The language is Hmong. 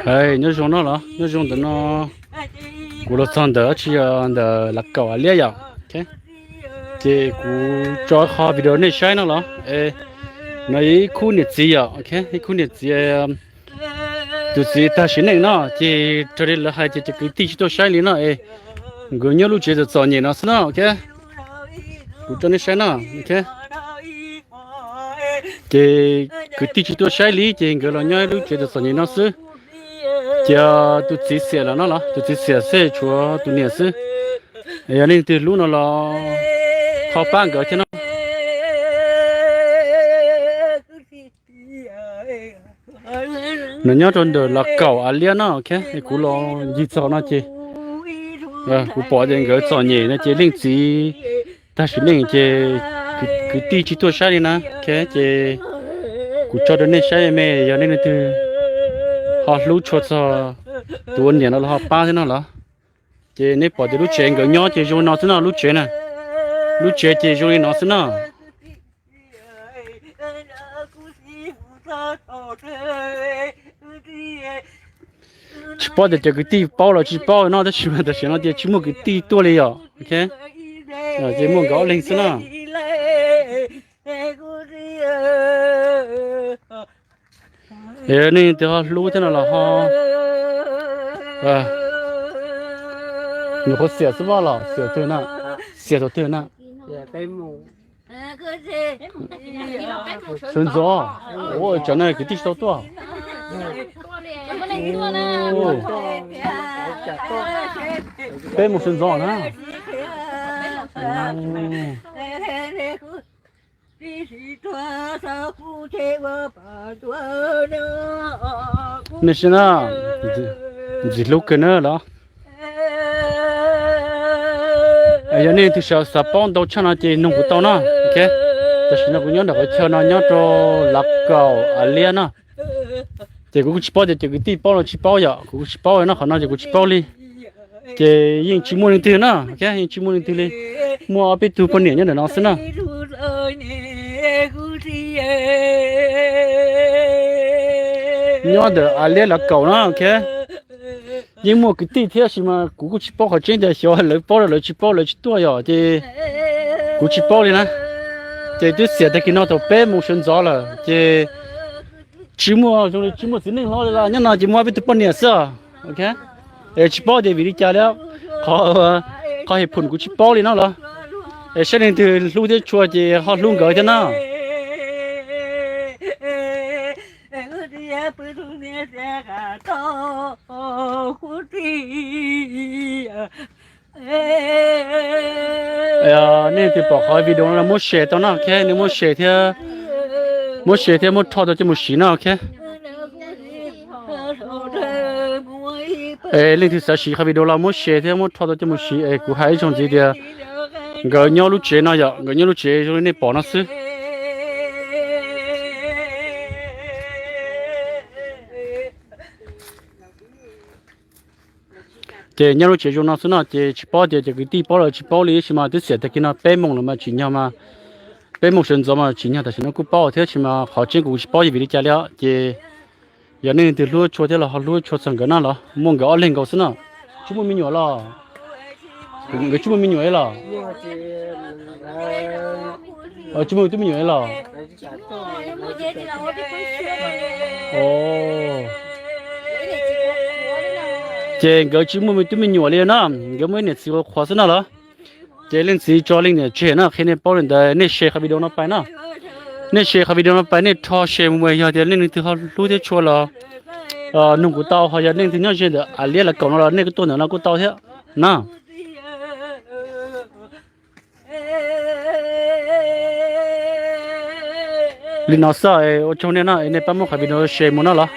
Hais nyob zoo no los nyob zoo ntawm no, kuv los txog ntawm tsi yog ntawm Lav Kaum Av Liab yom. Ces kuv tso qhov video nej saib no los, no ib khub niam txiv yom, ib khub niam txiv, tus txiv tag sim neej no ces raws li lawv hais ces cov kwv tij tsis tuaj saib li no es nkawd nyob lub tsev txom txom nyem no xwb no. Kuv tso nej saib no. Ces kwv tij tsis tuaj saib li ces nkawd los nyob lub tsev txom txom nyem no xwb. Ces tus txiv xiam lawm no los tus txiv xiam xwb tshuav tus niam xwb. Yog leej twg hlub no los ho pab nkawd thiab no. Nws nyob rau ntawm Lav Kaum Av Liab no, kuv los ncig txog no ces kuv pom tias nkawd txom nyem no ces leej txiv tag sim neej ces kwv tij tsis tuaj saib li na. Ces kuv tso rau nej saib me, yog nej leej twg ho hlub tshua txog tus ua niam no los ho pab thiab no los. Ces nej pom tias lub tsev nkawd nyob ces zoo li no xwb no lub tsev na. Lub tsev ces zoo li no xwb no. Tsis paub tias cov kwv tij paub los tsis paub no tab sis mas tam sim no tias tsis muaj kwv tij tuaj li yom. Ces muaj nkawd ob leeg xwb na. Es nej twg ho hlub thiab no los ho, nws qhuav xiam xwb los xiam twg na, xiam thaum twg na? Sawv ntxov, ua tsam no kwv tij tsis tau tuaj. Peb mus sawv ntxov na. Nej saib na, ntxim hlub kawg na los. Yog nej twg xav paub ntau tshaj no ces nug kuv tau na. Tam sim no kuv nyob nram qhov chaw no nyob rau Lav Kaum Av Liab na. Ces kuv kuj tsis paub tias cov kwv tij paub los tsis paub yom, kuv kuj tsis paub no, qhov no ces kuv tsis paub li. Ces yeej tsis muaj leej twg na, yeej tsis muaj leej twg li. Muaj ob peb tug poj niam nyob ntawm no xwb na. Nyob ntawm Av Liab Lav Kaum na. Yeej muaj kwv tij thiab sis mas kuv kuj tsis paub qhov tseeb tias xyov lawv paub los lawv tsis paub, lawv tsis tuaj yom, ces kuv tsis paub li na. Ces twb xiam tag kis no thaum peb moos sawv ntxov lawm ces tsis muaj, zoo li tsis muaj txiv neej hlo li los nyob no ces muaj peb tug poj niam xwb. Es tsis paub tias vim li cas li, qhov, qhov his phum kuv tsis paub li no los. Es saib leej twg hlub thiab tshua ces ho hlub nkawd thiab na. Nej twg pom qhov video no muab share tau no, nej muab share thiab, muab share thiab muab rho tau coj mus siv no. Es leej twg xav siv qhov video los muab share thiab muab rho tau coj mus siv. Es kuv hais ib zaug ntxiv tias nkawd nyob lub tsev no yom, nkawd nyob lub tsev zoo li nej pom no xwb. Ces nyob lub tsev zoo no xwb no ces tsis paub tias cov kwv tij paub los tsis paub li, tab sis mas twb xiam tag kis no peb moos lawm mas tsim nyog mas, peb moos sawv ntxov mas tsim nyog tam sim no kuj paub thiab, tab sis mas qhov tseeb kuv tsis paub vim li cas li os. Ces yog nej leej twg hlub tshua thiab los ho hlub tshua txog nkawd no los muaj nkawd ob leeg nkaus xwb no. Tsis muaj me nyuam los? Nkawd tsis muaj me nyuam los? Tsis muaj tub me nyuam los? Ces nkawd tsis muaj tub me nyuam li na, nkawd muaj ib niam txiv qhuav qhuav xwb no los? Ces leej txiv tso leej niam tseg na, qhia nej paub li ntawd, nej share qhov video no pais na. Nej share qhov video no pais, nej rho share mus, yog tias leej twg ho hlub thiab tshua los nug kuv tau, ho yog leej twg nyob ze ntawm Av Liab Lav Kaum no los nej kuj tuaj ntawm no kuj tau thiab na. Li no xwb, ua tsaug nej no, nej pab muab qhov video share mus no los.